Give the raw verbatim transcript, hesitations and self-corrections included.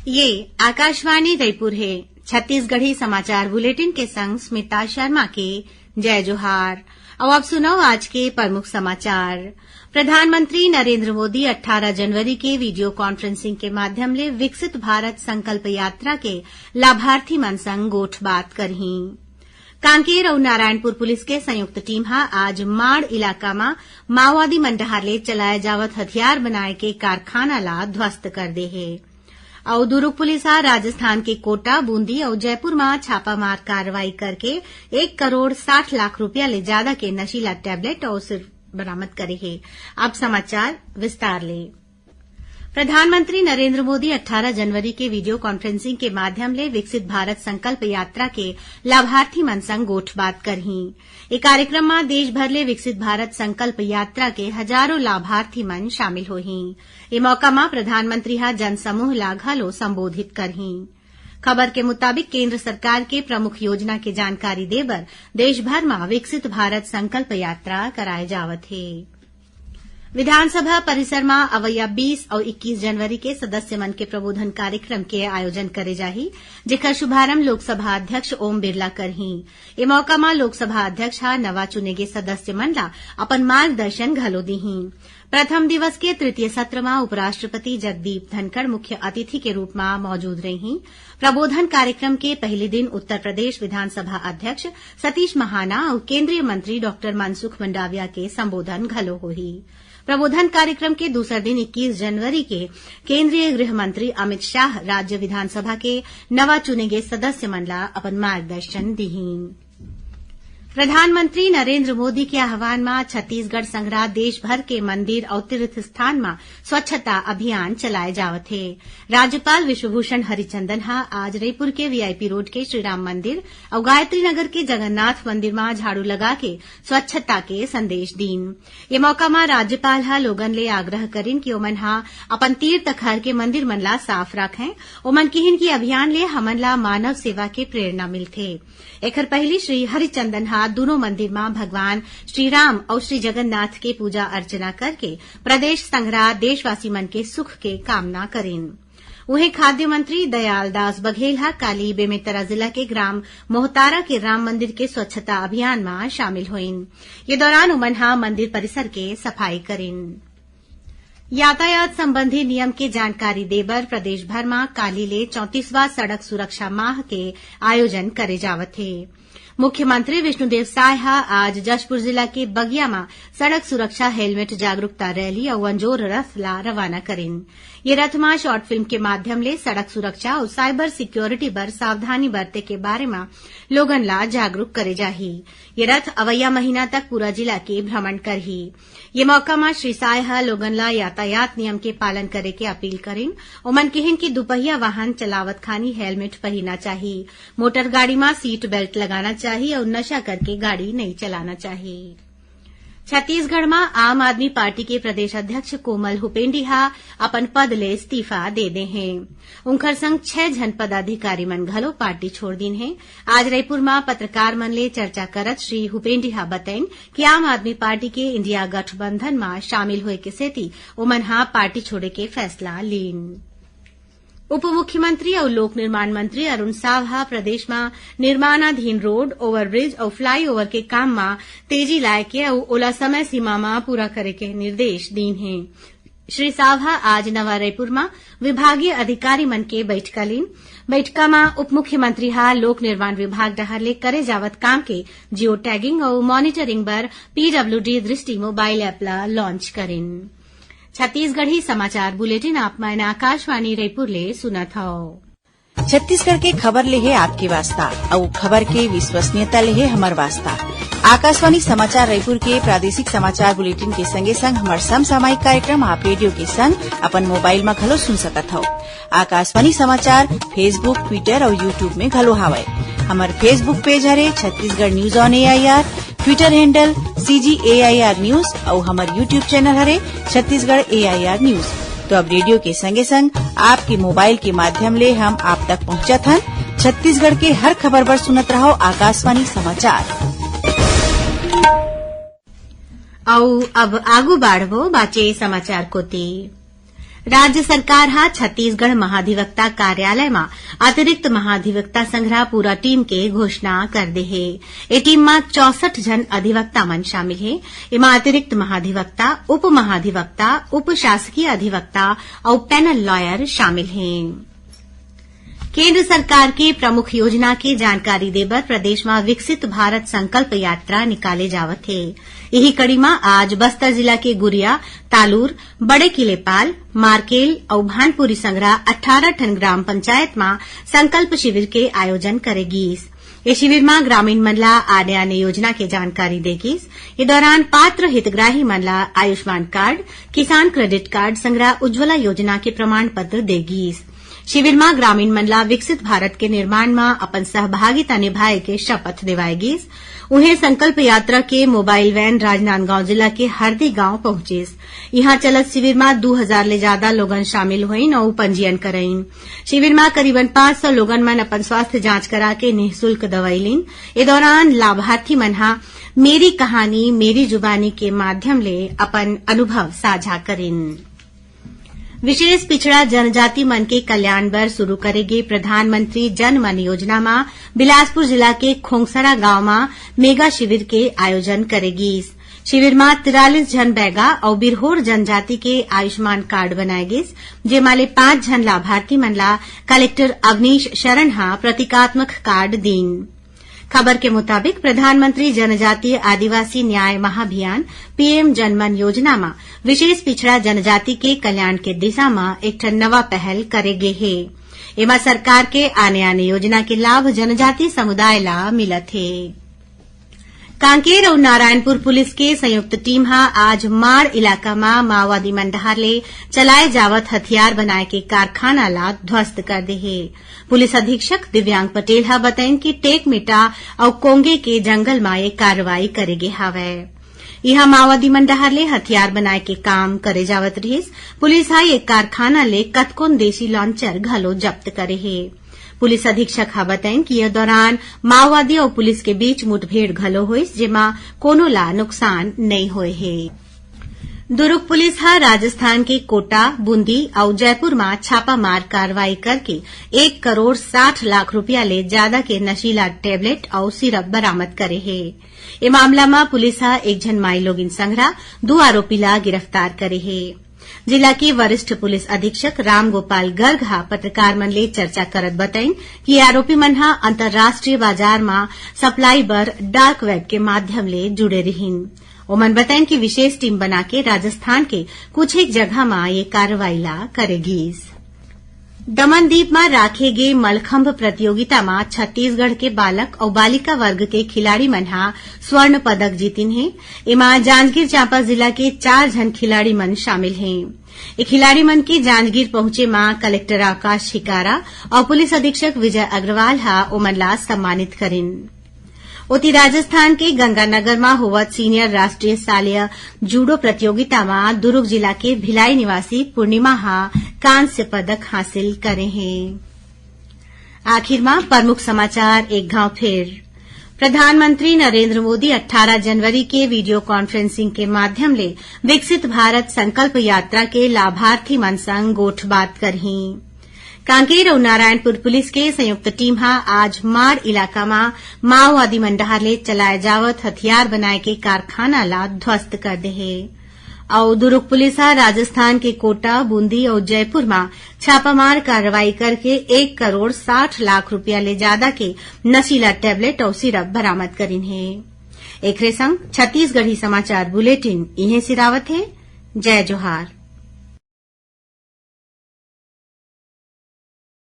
ये आकाशवाणी रायपुर हे। छत्तीसगढ़ी समाचार बुलेटिन के संग स्मिता शर्मा के जय जोहार। अउ अब सुनव आज के प्रमुख समाचार। प्रधानमंत्री नरेंद्र मोदी अट्ठारह जनवरी के वीडियो कॉन्फ्रेंसिंग के माध्यम ले विकसित भारत संकल्प यात्रा के लाभार्थी मन संग गोठबात करहीं। कांकेर अउ नारायणपुर पुलिस के संयुक्त टीम ह आज माड़ इलाका म माओवादी मन डहार ले चलाए जावत हथियार बनाए के कारखाना ला ध्वस्त कर दे हे। अउ दुरूग पुलिस ह राजस्थान के कोटा, बूंदी अउ जयपुर म छापामार कार्रवाई करके एक करोड़ साठ लाख रुपया ले जादा के नशीला टैबलेट अउ सिर बरामद करे हे। अब समाचार विस्तार ले। प्रधानमंत्री नरेंद्र मोदी अट्ठारह जनवरी के वीडियो कॉन्फ्रेंसिंग के माध्यम ले विकसित भारत संकल्प यात्रा के लाभार्थी मन संग गोठबात करहीं। ए कार्यक्रम म देश भर ले विकसित भारत संकल्प यात्रा के हजारों लाभार्थी मन शामिल होहीं। ए मौका म प्रधानमंत्री ह जनसमूह ला घलो संबोधित करहीं। खबर के मुताबिक, केंद्र सरकार के प्रमुख योजना के जानकारी दे बर देश भर म विकसित भारत संकल्प यात्रा कराए जावत हे। विधानसभा परिसर म अवइया बीस अउ इक्कीस जनवरी के सदस्य मन के प्रबोधन कार्यक्रम के आयोजन करे जाही, जेकर शुभारंभ लोकसभा अध्यक्ष ओम बिरला करहीं। ए मौका म लोकसभा अध्यक्ष ह नवा चुने गे सदस्य मन ला अपन मार्गदर्शन घलो दीहीं। प्रथम दिवस के तृतीय सत्र म उपराष्ट्रपति जगदीप धनखड़ मुख्य अतिथि के रूप म मौजूद रहीं। प्रबोधन कार्यक्रम के पहिली दिन उत्तर प्रदेश विधानसभा अध्यक्ष सतीश महाना अउ केंद्रीय मंत्री डॉक्टर मनसुख मंडाविया के संबोधन घलो होही। प्रबोधन कार्यक्रम के दूसर दिन इक्कीस जनवरी के केंद्रीय गृह मंत्री अमित शाह राज्य विधानसभा के नवा चुने गे सदस्य मन ला अपन मार्गदर्शन दिहीं। प्रधानमंत्री नरेंद्र मोदी के आह्वान म छत्तीसगढ़ संघरा देश भर के मंदिर अउ तीर्थ स्थान म स्वच्छता अभियान चलाए जावत हे। राज्यपाल विश्वभूषण हरिचंदन ह आज रईपुर के वीआईपी रोड के श्रीराम मंदिर अउ गायत्री नगर के जगन्नाथ मंदिर म झाड़ू लगा के स्वच्छता के संदेश दीन। ये मौका म राज्यपाल ह लोगन ले आग्रह करिन कि ओमन ह अपन तीर तखार के मंदिर मन ला साफ राखें। ओमन किहिन कि अभियान ले हमन ला मानव सेवा के प्रेरणा मिलथे। एखर पहिली श्री हरिचंदन ह दूनों मंदिर म भगवान श्री राम अउ श्री जगन्नाथ के पूजा अर्चना करके प्रदेश संघरा देशवासी मन के सुख के कामना करिन। उहें, खाद्य मंत्री दयाल दास बघेल ह काली बेमेतरा जिला के ग्राम मोहतारा के राम मंदिर के स्वच्छता अभियान म शामिल होइन। ये दौरान उमन ह मंदिर परिसर के सफाई करिन। यातायात संबंधी नियम के जानकारी दे बर प्रदेश भर म काली ले चौंतीसवां सड़क सुरक्षा माह के आयोजन करे जावत हे। मुख्यमंत्री विष्णुदेव साय ह आज जशपुर जिला के बगिया म सड़क सुरक्षा हेलमेट जागरूकता रैली अउ अंजोर रथ ला रवाना करिन। ये रथ म शॉर्ट फिल्म के माध्यम ले सड़क सुरक्षा अउ साइबर सिक्योरिटी बर सावधानी बरते के बारे म लोगन ला जागरूक करे जाही। ये रथ अवइया महीना तक पूरा जिला के भ्रमण करही। ये मौका म श्री साय ह लोगन ला यातायात नियम के पालन करे के अपील करिन। ओमन किहिन कि दुपहिया वाहन चलावत खानी हेलमेट पहिरना चाही, मोटर गाड़ी म सीट बेल्ट लगाना चाही अउ नशा करके गाड़ी नइ चलाना चाही। छत्तीसगढ़ म आम आदमी पार्टी के प्रदेश अध्यक्ष कोमल हुपेंडी ह अपन पद ले इस्तीफा दे दे हें। उंखर संग छह झन पदाधिकारी मन घलो पार्टी छोड़ दीन हें। आज रईपुर म पत्रकार मन ले चर्चा करत श्री हुपेंडी ह बतइन कि आम आदमी पार्टी के इंडिया गठबंधन म शामिल होए के सेती ओमन ह पार्टी छोड़े के फैसला लीन। उप मुख्यमंत्री अउ लोक निर्माण मंत्री अरुण साव ह प्रदेश म निर्माणाधीन रोड, ओवरब्रिज अउ फ्लाईओवर के काम म तेजी लाए के अउ ओला समय सीमा म पूरा करे के निर्देश दीन हे। श्री साव ह आज नवा रईपुर म विभागीय अधिकारी मन के बइठका लीन। बइठका म उप मुख्यमंत्री ह लोक निर्माण विभाग डहार ले करे जावत काम के जियो टैगिंग अउ मॉनिटरिंग बर पीडब्ल्यूडी दृष्टि मोबाइल ऐप ल लॉन्च करिन। छत्तीसगढ़ी समाचार बुलेटिन आप मन आकाशवाणी रईपुर ले सुनत हव। छत्तीसगढ़ के खबर ले हे आपके वास्ता, अउ खबर के विश्वसनीयता ले हे हमर वास्ता। आकाशवाणी समाचार रईपुर के प्रादेशिक समाचार बुलेटिन के संगे संग हमर समसामयिक कार्यक्रम आप रेडियो के संग अपन मोबाइल म घलो सुन सकत हव। आकाशवाणी समाचार Facebook, Twitter अउ YouTube में घलो हावय। हमर Facebook पेज हरे Chhattisgarh news on AIR, Twitter handle CG AIR news अउ हमर YouTube चैनल हरे छत्तीसगढ़ एआईआर न्यूज। तो अब रेडियो के संगे संग आपके मोबाइल के माध्यम ले हम आप तक पहुंचत हन। छत्तीसगढ़ के हर खबर बर सुनत रहव आकाशवाणी समाचार। अउ अब आगू बाढ़बो बाचे समाचार कोती। राज्य सरकार ह छत्तीसगढ़ महाधिवक्ता कार्यालय म अतिरिक्त महाधिवक्ता संघरा पूरा टीम के घोषणा कर दे हे। ए टीम म चौसठ झन अधिवक्ता मन शामिल हे। एमा अतिरिक्त महाधिवक्ता, उप महाधिवक्ता, उप शासकीय अधिवक्ता अउ पैनल लॉयर शामिल हे। केंद्र सरकार के प्रमुख योजना के जानकारी देबर प्रदेश म विकसित भारत संकल्प यात्रा निकाले जावत हे। इही कड़ी म आज बस्तर जिला के गुरिया, तालूर, बड़े किलेपाल, मारकेल अउ भानपुरी संघरा अट्ठारह ठन ग्राम पंचायत म संकल्प शिविर के आयोजन करे गीस। ए शिविर म ग्रामीण मन ला आने-आने योजना के जानकारी दे गीस। ए दौरान पात्र हितग्राही मन ला आयुष्मान कार्ड, किसान क्रेडिट कार्ड संघरा उज्ज्वला योजना के प्रमाण पत्र दे गीस। शिविर म ग्रामीण मन ला विकसित भारत के निर्माण म अपन सहभागिता निभाए के शपथ देवाए गीस। उहें, संकल्प यात्रा के मोबाइल वैन राजनांदगांव जिला के हरदी गांव पहुंचिस। इहां चलत शिविर म दू हजार ले जादा लोगन शामिल होइन अउ पंजीयन करइन। शिविर म करीबन पांच सौ लोगन मन अपन स्वास्थ्य जांच करा के निःशुल्क दवाई लीन। ए दौरान लाभार्थी मन ह मेरी कहानी मेरी जुबानी के माध्यम ले अपन अनुभव साझा करिन। विशेष पिछड़ा जनजाति मन के कल्याण बर शुरू करे गे प्रधानमंत्री जन मन योजना म बिलासपुर जिला के खोंगसरा गांव म मेगा शिविर के आयोजन करे गीस। शिविर म तिरालीस झन बैगा अउ बिरहोर जनजाति के आयुष्मान कार्ड बनाए गीस, जेमा ले पांच झन लाभार्थी मन ला कलेक्टर अवनीश शरण ह प्रतीकात्मक कार्ड दीन। खबर के मुताबिक, प्रधानमंत्री जनजातीय आदिवासी न्याय महाभियान, पीएम जनमन योजना म विशेष पिछड़ा जनजाति के कल्याण के दिशा म एक ठन नवा पहल करे गे हे। एमा सरकार के आने-आने योजना के लाभ जनजाति समुदाय ला मिलत हे। कांकेर अउ नारायणपुर पुलिस के संयुक्त टीम ह आज माड़ इलाका म माओवादी मन डहार ले चलाए जावत हथियार बनाए के कारखाना ला ध्वस्त कर दे हे। पुलिस अधीक्षक दिव्यांग पटेल ह बतइन कि टेकमेटा अउ कोंगे के जंगल म ये कार्रवाई करे गे हावय। इहां माओवादी मन डहार ले हथियार बनाए के काम करे जावत रिहिस। पुलिस ह ये कारखाना ले कतकोन देसी लॉन्चर घलो जब्त करे हे। पुलिस अधीक्षक ह बतइन कि ये दौरान माओवादी अउ पुलिस के बीच मुठभेड़ घलो होइस, जेमा कोनो ला नुकसान नइ होए हे। दुरूग पुलिस ह राजस्थान के कोटा, बूंदी अउ जयपुर म छापामार कार्रवाई करके एक करोड़ साठ लाख रुपया ले जादा के नशीला टेबलेट अउ सिरप बरामद करे हे। ए मामला म पुलिस ह एक झन माईलोगिन संघरा दू आरोपी ला गिरफ्तार करे हे। जिला के वरिष्ठ पुलिस अधीक्षक रामगोपाल गर्ग ह पत्रकार मन ले चर्चा करत बतइन कि आरोपी मन ह अंतर्राष्ट्रीय बाजार म सप्लाई बर डार्क वेब के माध्यम ले जुड़े रिहिन। ओमन बतइन कि विशेष टीम बना के राजस्थान के कुछ एक जगह म ये कार्रवाई ला करे गीस। दमनदीप म राखे गे मलखंभ प्रतियोगिता म छत्तीसगढ़ के बालक अउ बालिका वर्ग के खिलाड़ी मन ह स्वर्ण पदक जीतिन हे। एमा जांजगीर चांपा जिला के चार झन खिलाड़ी मन शामिल हें। ए खिलाड़ी मन के जांजगीर पहुंचे म कलेक्टर आकाश छिकारा अउ पुलिस अधीक्षक विजय अग्रवाल ह ओमन ला सम्मानित करिन। ओती राजस्थान के गंगानगर म होवत सीनियर राष्ट्रीय शालेय जूडो प्रतियोगिता म दुरूग जिला के भिलाई निवासी पूर्णिमा ह कांस्य पदक हासिल करे हे। आखिर म प्रमुख समाचार एक घांव फेर। प्रधानमंत्री नरेंद्र मोदी अट्ठारह जनवरी के वीडियो कॉन्फ्रेंसिंग के माध्यम ले विकसित भारत संकल्प यात्रा के लाभार्थी मन संग गोठबात करही। कांकेर अउ नारायणपुर पुलिस के संयुक्त टीम ह आज माड़ इलाका म माओवादी मन डहार ले चलाए जावत हथियार बनाए के कारखाना ला ध्वस्त कर दे हे। अउ दुरूग पुलिस ह राजस्थान के कोटा, बूंदी अउ जयपुर म छापामार कार्रवाई करके एक करोड़ साठ लाख रुपया ले जादा के नशीला टेबलेट अउ सिरप बरामद करिन हे। एखरे संग छत्तीसगढ़ी समाचार बुलेटिन इहें सिरावत हे। जय जोहार।